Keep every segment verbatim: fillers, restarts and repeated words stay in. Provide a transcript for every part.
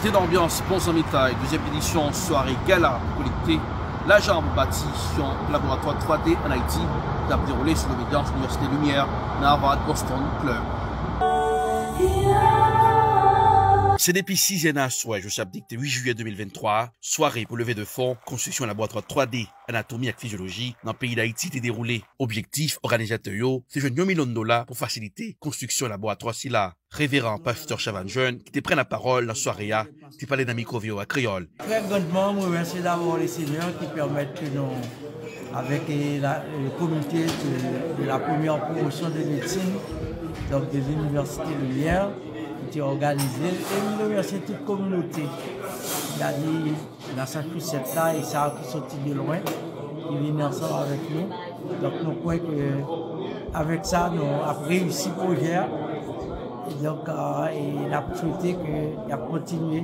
Se nan anbyans bon zanmitay, dezyèm edisyon sware gala pou kolekte lajan pou bati yon laboratwa twa D ann Ayiti k ap dewoule sou lobedyans Inivèsite Limyè nan Harvard Boston Club. Se depi sizè nan aswè jis ap dikte uit jiyè de mil venntwa a, sware pou leve de fon konstriksyon laboratwa twa D anatomi ak fizyoloji nan peyi Dayiti te dewoule. Objektif òganizatè yo se jwenn yon milyon dola pou fasilite konstriksyon laboratwa sila. Reveran Pastè Chavannes Jeune, ki te pran lapawòl nan sware a, te pale nan mikwo V O A Kreyòl. Très grandement, mwen remèsye dabò le Senyè ki pèmèt ke nou, avèk, eh, la, le comité de, de la première promotion de médecine, donc de l'Université Lumière, ki te òganize l, e m remèsye tout kominote, sètadi Massachusetts la, e sa ki soti de lwen, ki vin ansanm avèk nou. Donk, nou kwè ke avèk sa, nou ap reyisi pwojè a. E donk, euh, e n ap swete ke y ap kontinye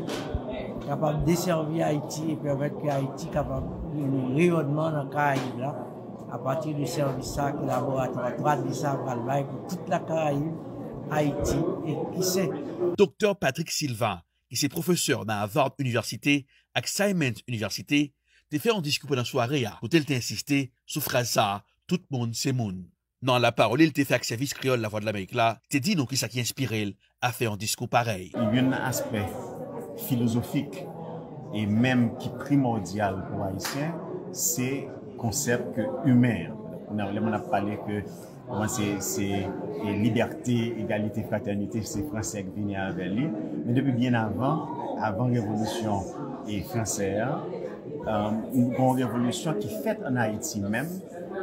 kapab desèvi Ayiti e pèmèt ke Ayiti kapab gen yon reyònman nan Karayib la, apati de sèvis sa ke laboratwa twa D sa pral bay pou tout Lakarayib, Ayiti e ki se. Doktè Patrick Sylvain, ki se pwofesè nan Harvard University ak Simons University, te fè yon diskou pandan sware a, kote l te ensiste sou fraz sa a, "Tout moun se moun." Nan lapawòl li te fè ak Sèvis Kreyòl Lavwadlamerik la, te di nou kisa ki enspire l a fè yon diskou parèy. Youn nan aspè filozofik e menm ki primòdyal pou Ayisyen, se konsèp ke imen an. Lè moun ap pale ke Bon, se, se, e, libète, egalite, fratènite, se fransè k vini avè li. Men depi byen avan, avan revolisyon, e, fransè a, um, gon revolisyon ki fèt ann Ayiti menm,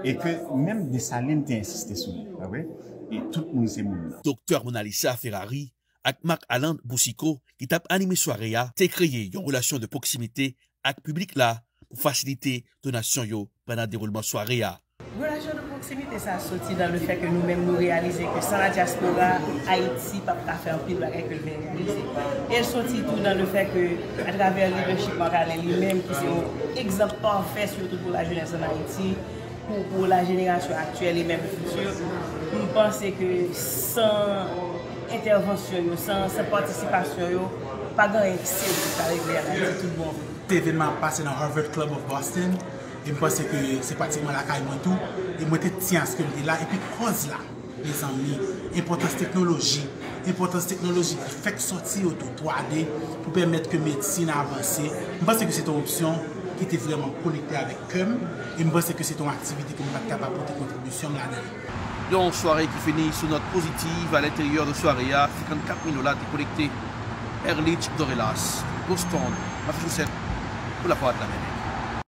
e ke menm Desalin te ensiste sou li, pa vre? E tout moun se moun nan. Doktè Monalisa Ferrari ak Marc Alan Boucicault, ki t ap anime sware a, te kreye yon relasyon de pwoksimite ak piblik la pou fasilite donasyon yo pandan dewoulman sware a. Relasyon de pwoksimite sa soti nan le fè ke nou menm nou reyalize ke san la dyaspora, Ayiti p ap ka fè anpil bagay ke l vin reyalize. E l soti tou nan le fè ke, atravè leadership Marc Alan li menm, ki se yon egzanp pafè, sitou pou lajenès ann Ayiti, pou, pou lajenerasyon aktyèl e menm fiti, m panse ke san entèvansyon yo, san, san patisipasyon yo, pa gen anyen ki serye ki ka regle ann Ayiti tout bon vre. Evènman ap pase nan Harvard Club of Boston, e m panse ke se pratikman lakay mwen tou, e mwen te tyen aske m te la, epi kòz la, mezanmi, enpòtans teknoloji, enpòtans teknoloji ki fèk sòti yo tou, twa D, pou pèmèt ke medsin avanse. M panse ke se te yon opsyon ki te vrèman konekte avèk kè m, e m panse ke se te yon aktivite ke m pa t kapab pote kontribisyon m ladan l. Yon sware ki fini sou nòt pozitiv, a lenteryè de sware a, senkannkat mil dola te kolekte. Erlich Dorelas, Boston, Massachusetts, pou Lavwadlamerik.